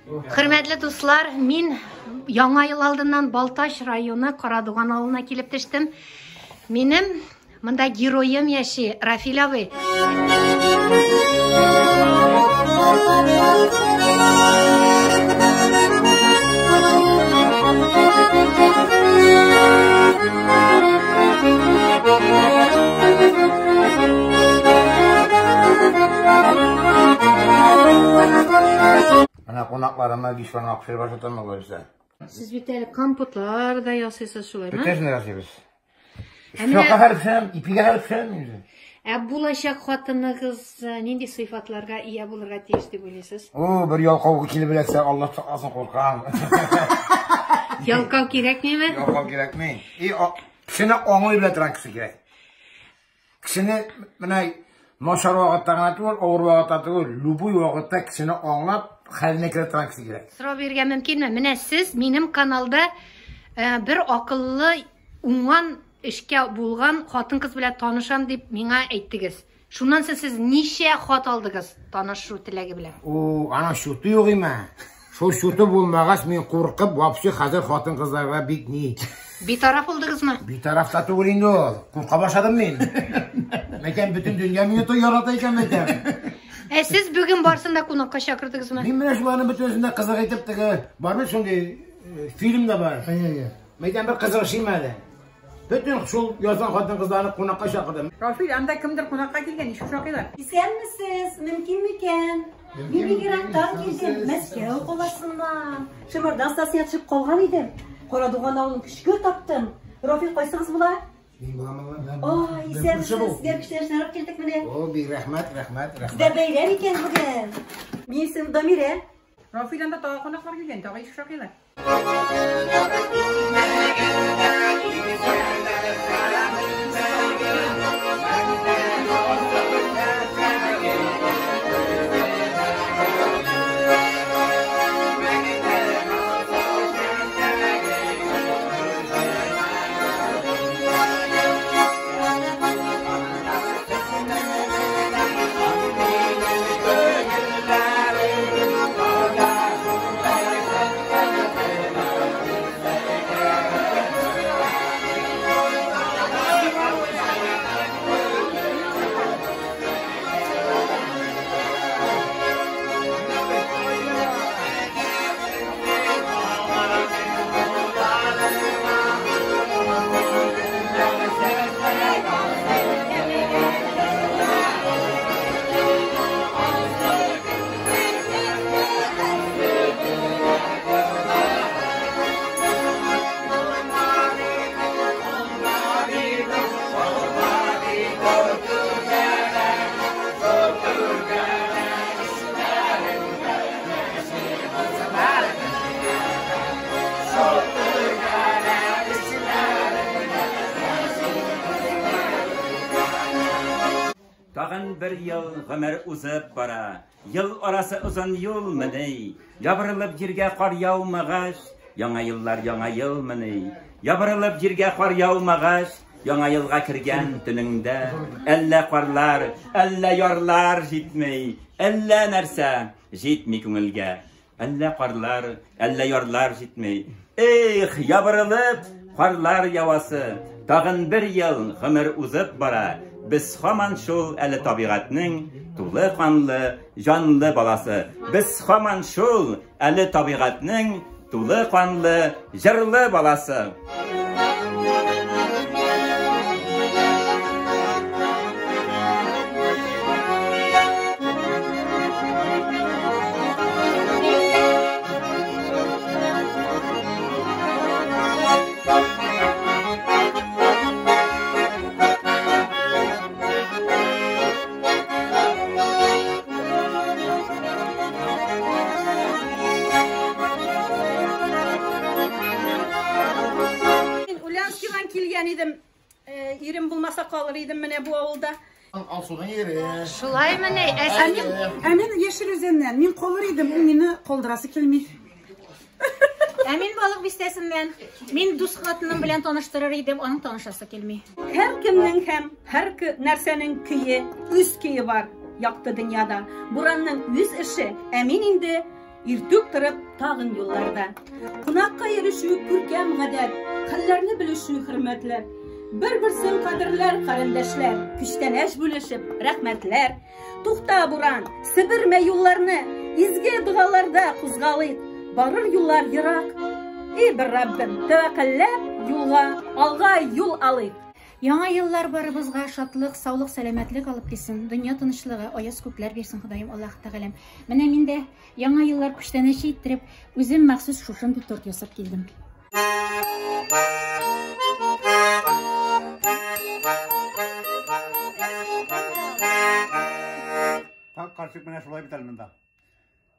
Хөрмәтле дуслар, мин Яңа ел алдыннан Балтач районы Карадуган авылына килеп төштем. Минем монда героем яши, Рафил абый. Менә кунакларыма бишбармак пешереп ашатам алайса. Сез бит әле компотлар да ясыйсыз шулаймы? Бөтәсен дә ясыйбыз. Ә менә- Шока хәл пешерәм, ипигә хәл пешерәм инде. Ә булачак хатыныгыз нинди сыйфатларга ия булырга тиеш дип уйлыйсыз? О, бер ялкау килеп эләксә, Алла сакласын, куркам. Ялкау кирәкмиме? Ялкау кирәкми. И, кешене аңлый белә торган кеше кирәк. Кешене менә начар вакытта гына түгел, авыр вакытта түгел, любой вакытта кешене аңлап, хәленә керә торган кеше кирәк. Сорау бирергә мөмкинме? Менә сез минем каналда бер акыллы, уңган эшкә булган хатын-кыз белән танышам дип миңа әйттегез. Шуннан соң сез ничә хат алдыгыз танышу теләге белән? О, аның счеты юк име. Шул счеты булмагач, мин куркып, вообще хәзер хатын-кызларга бик ни. Битараф булдыгызмы? Битараф та түгел инде ул. Курка башладым мин. Мәйтәм, бөтен дөнья мине то ярата икән, мәйтәм. Ә сез бүген барсын да кунакка чакырдыгызмы? Мин менә шуларның бөтенесен дә кызык итеп теге бар бит шундый фильм да бар. Әйе, әйе. Мәйтәм, бер кызыгышыйм әле. Бөтен шул язган хатын-кызларны кунакка чакырдым. Рафил, анда кемдер кунакка килгән, ишек шакыйлар. Исәнмесез, мөмкин микән? Мин бик ерактан килдем, Мәскәү каласыннан. Шымырдан станциягә төшеп калган идем. Карадуган авылын көчкә таптым. Рафил, кайсыгыз була? Мин булам алла. Ай, исәнмесез, сезгә күчтәнәчләр алып килдек менә. О, бик рәхмәт, рәхмәт, рәхмәт. Сездә бәйрәм икән бүген. Мин исемем Дамирә. Рафил, анда тагы кунаклар килгән, тагы ишек шакыйлар. Тагын бер ел гомер узып бара. Ел арасы озын юлмыни? Ябырылып җиргә кар яумагач, яңа еллар яңа елмыни? Ябырылып җиргә кар яумагач, яңа елга кергән төнеңдә әллә карлар, әллә ярлар җитми, әллә нәрсә җитми күңелгә. Әллә карлар, әллә ярлар җитми. Эх, ябырылып карлар явасы. Тагын бер ел гомер узып бара. Без һаман шул әле табигатьнең тулы канлы, җанлы баласы. Без һаман шул әле табигатьнең тулы канлы, җырлы баласы. Мин Ульяновскидан килгән идем. Ирем булмаса калыр идем менә бу авылда. Алсуның ире. Шулаймыни? Ә син Ә мин Яшел Үзәннән. Мин калыр идем, ул мине калдырасы килми. Ә мин Балык бистәсеннән. Мин дус хатыным белән таныштырыр идем, аның танышасы килми. Һәр кемнең һәм һәр нәрсәнең көе, үз көе бар якты дөньяда. Буранның үз эше, ә мин инде Иртүк торып тагын юлларда. Кунакка йөрешү күркәм гадәт, хәлләрне белешү хөрмәтләп. Бер-берсен кадерләр карендәшләр, күчтәнәч бүлешеп, рәхмәтләр. Тукта, буран, себермә юлларны, изге догаларда кузгалыйк. Барыр юллар ерак. И бер Раббым, тәвәккәлләп юлга, алга юл алыйк. Яңа еллар барыбызга шатлык, саулык, сәламәтлек алып килсен. Дөнья тынычлыгы, аяз күкләр бирсен Ходаем Аллаһ Тәгаләм. Менә мин дә яңа еллар күчтәнәче иттереп, үзем махсус шушындый торт ясап килдем. Так карчык менә шулай бит әле монда.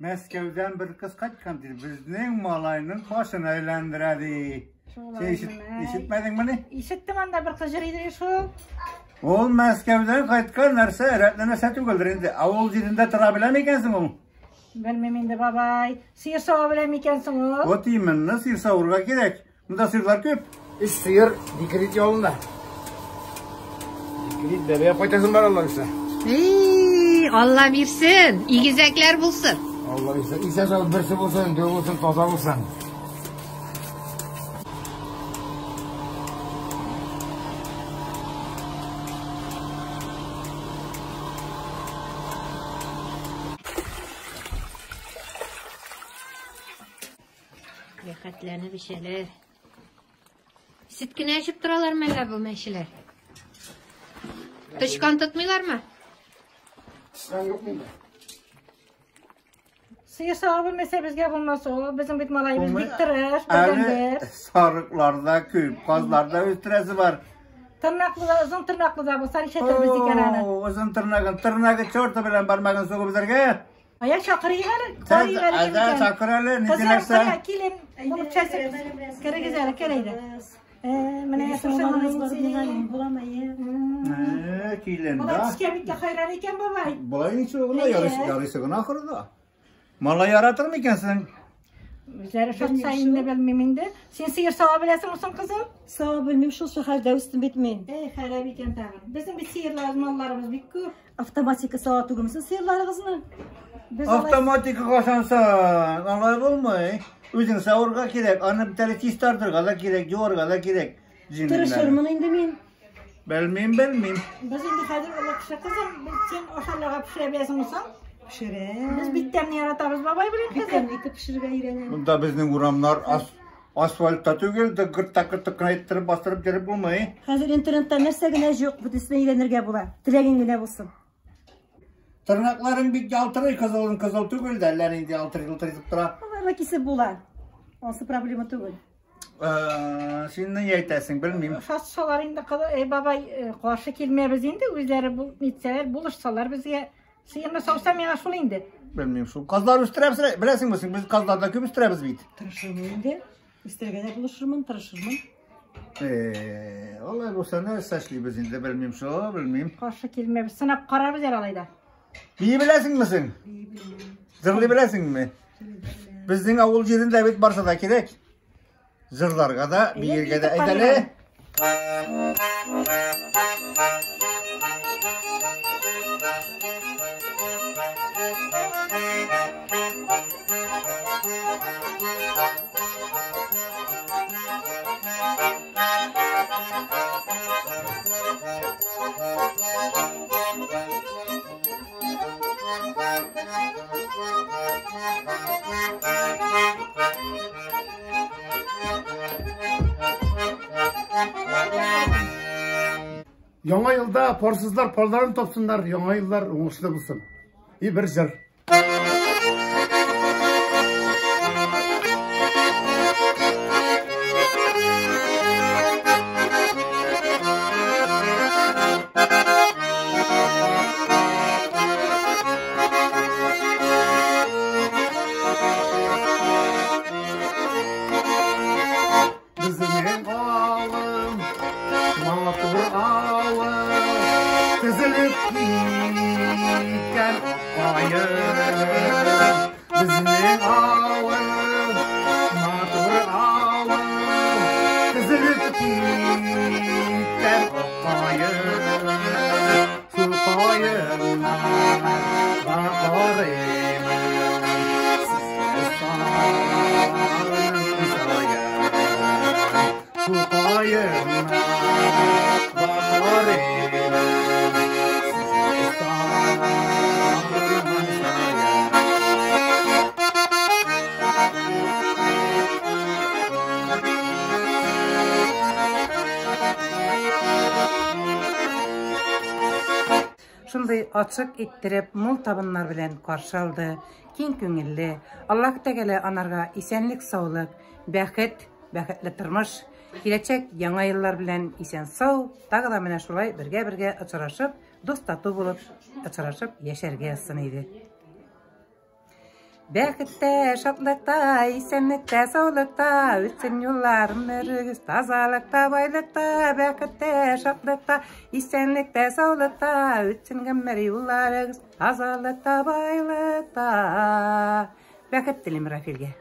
Мәскәүдән бер кыз кайткан ди, безнең малайның башын әйләндерә ди. Син ишетмәдеңмени? Ишеттем, анда бер кыз җыр иде шул. Ул Мәскәүдән кайткан нәрсә, рәтле нәрсә түгелдер инде. Авыл җирендә тора белә микәнсең ул? Белмим инде, бабай. Сыер сава белә микән соң ул? Вот именно, сыер савырга кирәк. Монда сыерлар күп. Өч сыер декрет ялында. Декрет бәбәй кайтасың бар Алла бирсә. Эй, Алла бирсен, игезәкләр булсын. Алла бирсә. Исән сау берсе булсын, дәү булсын, таза булсын. Рәхәтләнеп эчәләр. Сөт кенә эчеп торалар мәллә бу мәчеләр? Тычкан тотмыйлармы? Тычкан юк миндә. Сыер сава белмәсә безгә булмас ул. Безнең бит малаебыз бик тырыш, Әле бердәнбер. сарыклар да күп, казлар да үстерәсе бар. Тырнаклы да, озын тырнаклы да булса нишләтербез икән аны? О, озын тырнагын, тырнагы черты белән бармагын сугып бетергә. Ая чакырыйк әле, Сез карыйк әле кем әйдә икән. чакыр әле, нинди Кызым, нәрсә? кая, килен, булып чәсеп, керегез әле, кер әйдә. Менә шушы Буламы, әйе. Килен Болай да. төскә бик тә хайран икән бабай. Болай ничек гына ярыйсы, ярыйсы гына ахырда. Малай яратыр микәнсең? Үзләре шатса инде белмим инде. Син сыер сава беләсеңме соң, кызым? Сава белмим, шул шәһәрдә үстем бит мин. Эй, харап икән тагын. Безнең бит сыерларыбыз, малларыбыз бик күп. Автоматика сава түгелмесең сыерларыгызны? Без алай Автоматика кашансың, алай булмый. Үзең савырга кирәк, аны бит әле чистартырга да кирәк, юарга да кирәк. Тырышырмын инде мин. Белмим, белмим. Без инде хәзер олы кеше, кызым. Без син ашарларга пешерә беләсеңме соң? Пешерәм. Без бик тәмле яратабыз бабай белән Бик кызым. тәмле итеп пешерергә өйрәнәм. Монда безнең урамнар асфальтта түгел, дә гырт-та-гырт кына иттереп бастырып йөреп булмый. Хәзер интернетта нәрсә генә юк, бөтенесенә өйрәнергә була. Теләгең генә булсын. Тырнакларың бик ялтырый, кызылын кызыл түгел дә, әллә нинди ялтыр-ялтыр итеп тора. Аларны кисеп була. Ансы проблема түгел. Син ни әйтәсең, белмим. Шатсалар инде, бабай, каршы килмәбез инде, үзләре бу нитсәләр, булышсалар безгә. Сыерны сауса миңа шул инде. Белмим шул. Казлар үстерәбез, беләсеңме син, без казлар да күп үстерәбез бит. Тырышырмын инде. Үстерергә дә булышырмын, тырышырмын. Алай булса нәрсә эшлибез инде, белмим шул, белмим. Каршы килмәбез, сынап карарбыз әле алай да. Бии беләсеңме син? Җырлый беләсеңме? Безнең авыл җирендә бит барса да кирәк. Җырларга да, биергә дә әйдәле. Яңа елда парсызлар парларын тапсыннар, яңа еллар уңышлы булсын. И бер җыр. Безнең авыл, матур авыл, тезелеп киткән каен. Безнең авыл, матур авыл, тезелеп киткән каен. Шул каеннарга карыймын. ачык иттереп, мул табыннар белән каршы алды. Киң күңелле. Аллаһ Тәгалә анарга исәнлек, саулык, бәхет, бәхетле тормыш, киләчәк яңа еллар белән исән сау, тагы да менә шулай бергә-бергә очрашып, дус тату булып очрашып яшәргә язсын иде. Бәхеттә, шатлыкта, исәнлектә, саулыкта, үтсен юллар өмерегез тазалыкта, байлыкта, бәхеттә, шатлыкта, исәнлектә, саулыкта, үтсен гомер юлларыгыз тазалыкта, байлыкта. Бәхет телим Рафилгә.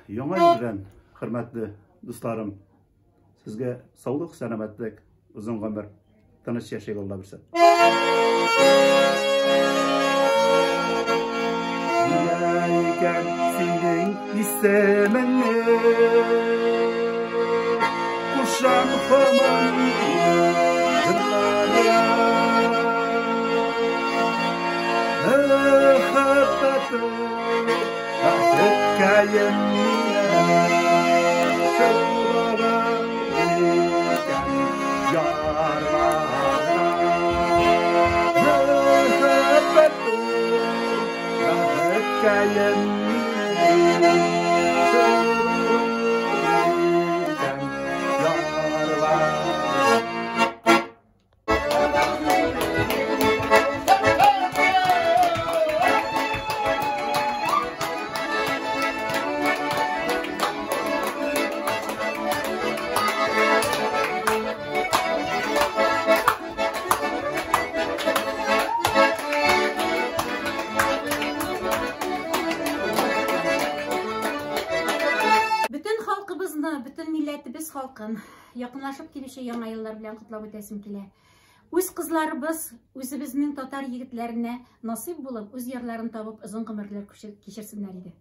Яңа ел белән, хөрмәтле дусларым, сезгә саулык, сәламәтлек, озын гомер, тыныч яшәйек Алла бирсә. Икән синең исемеңне кушам һаман җырларга. Мәхәббәтем бәхеткәем мине шылдырар икән ярларга. Мәхәббәтем бәхеткәем мине шылдырар икән ярларга. Бөтен халкыбызны, бөтен милләтебез халкын якынлашып килүче яңа еллар белән котлап үтәсем килә. Үз кызларыбыз үзебезнең татар егетләренә насыйп булып, үз ярларын табып, озын гомерләр кичерсеннәр иде.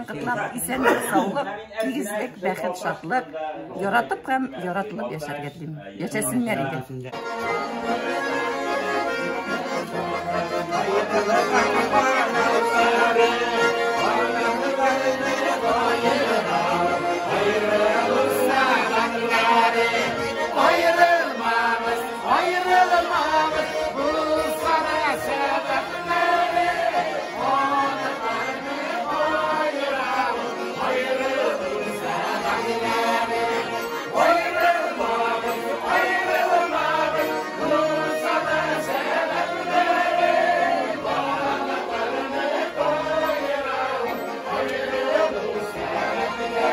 котлап, исәнлек, саулык, тигезлек, бәхет, шатлык, яратып һәм яратылып яшәргә телим. Яшәсеннәр иде. Ayrılmamız, ayrılmamız bu sana sebepleri. Onlarını ayıralım, ayrılır sebepleri. Ayrılmamız, ayrılmamız bu sana sebepleri. Onlarını ayıralım, ayrılır sebepleri.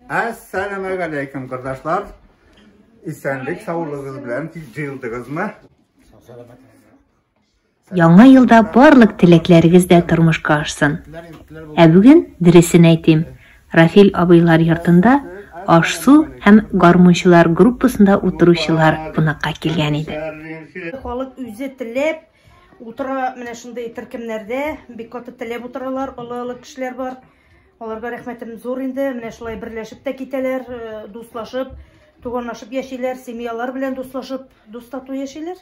Әссәламу алейкум, kardeşler. İsenlik, sağlığınız белән җыелдыгызмы? Яңа елда барлык теләкләрегез дә тормышка ашсын. Ә бүген, дөресен әйтим, Рафил абыйлар йортында аш-су һәм гармунчылар группасында утыручылар кунакка килгән иде. Халык үзе теләп утыра менә шундый төркемнәрдә, бик каты теләп утыралар, олы-олы кешеләр бар. Аларга рәхмәтем зур инде, менә шулай берләшеп тә китәләр, дуслашып, туганлашып яшиләр, семьялар белән дуслашып, дус тату яшиләр.